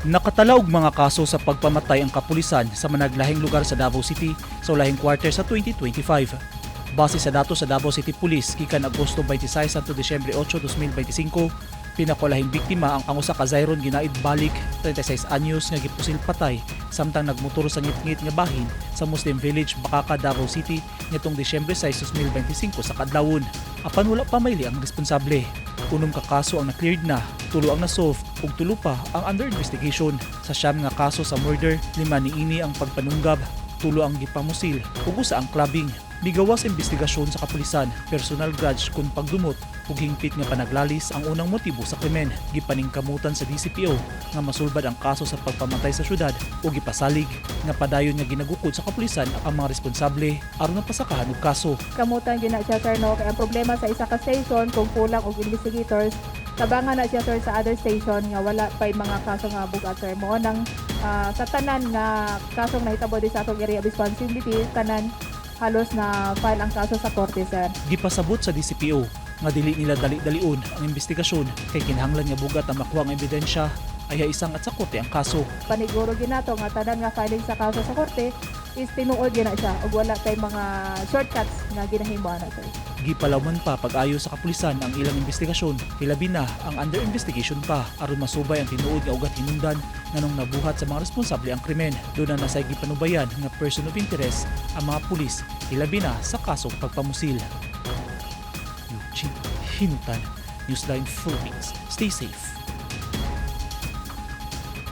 Nakatala og mga kaso sa pagpamatay ang kapulisan sa managlahing lugar sa Davao City sa ulahing quarter sa 2025. Base sa datos sa Davao City Police gikan Agosto 26 hangtod Disyembre 8, 2025, pinakalahing biktima ang usa ka Zairon ginaid Balik, 36 anyos, nga gipusil patay samtang nagmotor sa ngitngit nga bahin sa Muslim Village, Bakaka, Davao City nitong Disyembre 6, 2025 sa kadlawon. Apan wala pa maili ang responsable. 6 ka kaso ang na-cleared na, 3 ang na-solve ug 3 pa ang under investigation. Sa 9 nga kaso sa murder, 5 niini ang pagpanunggab, 3 ang gipamusil ug 1 ang clubbing. Migawas sa investigasyon sa kapulisan, personal grudge kun pagdumot ug hingpit nga panaglalis ang unang motibo sa krimen. Gipaningkamutan sa DCPO nga masulbad ang kaso sa pagpamatay sa syudad ug gipasalig nga padayon nga ginagukod sa kapulisan ang mga responsable aron mapasakahan og kaso. Kamutan gyud na siya, sir, no, kay ang problema sa isa ka station, kung kulang og investigators, tabangan na siya, sir, sa other station nga wala pay mga kaso nga bugat, sir. Mo nang sa tanan nga kasong nahitabo di sa atong area of responsibility, tanan halos na file ang kaso sa korte, sir. Gipasabot sa DCPO nga dili nila dali-dalion ang investigasyon kay kinahanglan nga bugat ang makuha ang ebidensya ay isang at sa korte ang kaso. Paniguro ginato nga tanan nga filing sa kaso sa korte is tinuod gyud na siya ug wala kay mga shortcuts nga ginahimo ana, sir. Gipalawman pa pag-ayo sa kapulisan ang ilang investigasyon, hilabi na ang under investigation pa aron masubay ang tinuod nga ugat hinungdan nganong nabuhat sa mga responsable ang krimen. Duna na say gipanubayan nga person of interest ang mga pulis, hilabi na sa kasong pagpamusil. Eugene Hinutan, Newsline Philippines. Stay safe.